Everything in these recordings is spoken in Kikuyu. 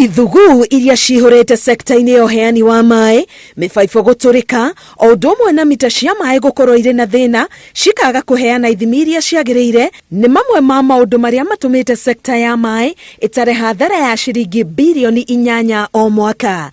Ithugu iria cihũrĩte sekta-inĩ ya ũheani wa maĩ, mĩbaibũ gũtũrĩka, o ũndũ ũmwe na mita cia maĩ gũkorwo irĩ na thĩna cikaga kũheana ithimi iria ciagĩrĩire nĩ mamwe ma maũndũ marĩa matũmĩte sekta ya maĩ ĩtare hathara ya ciringi birioni inyanya o mwaka.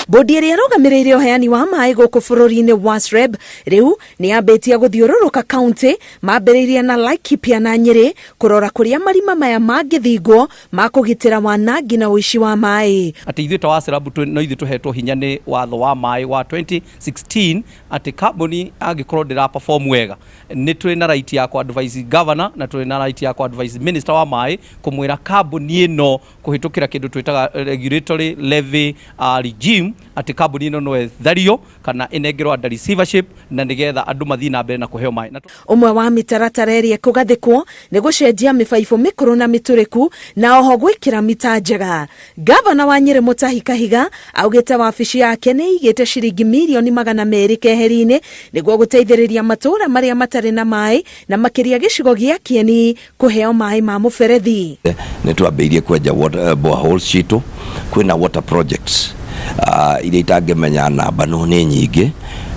Bodi ĩrĩa ĩrũgamĩrĩire ũheani wa maĩ gũkũ bũrũri-inĩ WASREB rĩu nĩ yambĩtie gũthiũrũrũka kaunti mambĩrĩirie na Laikipia na Nyĩrĩ kũrora kũrĩa marima maya mangĩthingwo ma kũgitĩra wanangi na ũici wa maĩ. Atĩ ithuĩ ta WASREB no ithuĩ tũhetwo hinya nĩ watho wa maĩ wa 2016 atĩ kambuni angĩkorwo ndĩra perform wega nĩ twĩ na right ya kũ advise governor na twĩ na right ya kũ advise minister wa maĩ kũmwĩra kambuni ĩno kũhĩtũkĩra kĩndũ twĩtaga regulatory levy regime atĩ kambuni ĩno no ĩthario kana ĩnengerwo under receivership na nĩgetha andũ mathiĩ na mbere na kũheo maĩ. Na Ũmwe wa mĩtaratara ĩrĩa ĩkũgathĩkwo nĩ gũcenjia mĩbaibũ mĩkũrũ na mĩtũrĩku na oho gwĩkĩra mita njega. Ngavana wa Nyĩrĩ Mutahi Kahiga augĩte wabici yake nĩ ĩigĩte ciringi mirioni 200 keheri-inĩ nĩguo gũteithĩrĩria matũũra marĩa matarĩ na maĩ na makĩria gĩcigo gĩa Kĩeni kũheo maĩ ma mũberethi. Nĩ twambĩirie kwenja boreholes citũ, kwĩna water projects iria itangĩmenya namba no nĩ nyingĩ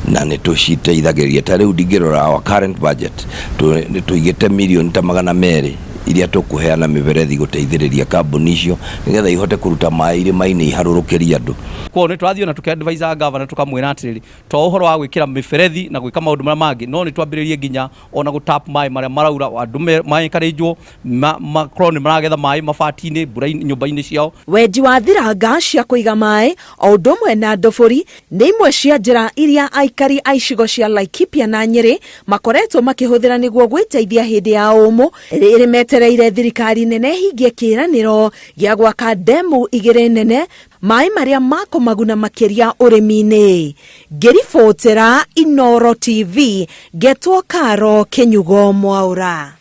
na nĩ tũciteithagĩrĩria. Ta rĩu ndingĩrora our current budget nĩ tũigĩte mirioni ta 200 iria tũkũheana mĩberethi gũteithĩrĩria kambuni icio nĩgetha ihote kũruta maĩ irĩma-inĩ iharũrũkĩrie andũ. Koguo nĩ tũrathiĩ ona tũkĩ advise governor tũkamwĩra atĩrĩrĩ, to ũhoro wa gwĩkĩra mĩberethi na gwĩka maũndũ marĩa mangĩ, no nĩ twambĩrĩrie nginya ona gũ tap maĩ marĩa maraura andũ ma encourage makorwo nĩ maragetha maĩ mabati-inĩ, mbura-inĩ, nyũmba-inĩ ciao. Wenji wa thiranga cia kũiga maĩ o ũndũ ũmwe na ndobori nĩ imwe cia njĩra iria aikari a icigo cia Laikipia na Nyĩrĩ makoretwo makĩhũthĩra nĩguo gwĩteithia hĩndĩ ya ũmũ rĩrĩ metereire thirikari nene ĩhingie kĩĩranĩro gĩa gwaka ndemu igĩrĩ nene maĩ marĩa makũmaguna makĩria ũrĩmi-inĩ. Ngĩribotera Inooro TV, ngetwo Karo Kĩnyugo Mwaũra.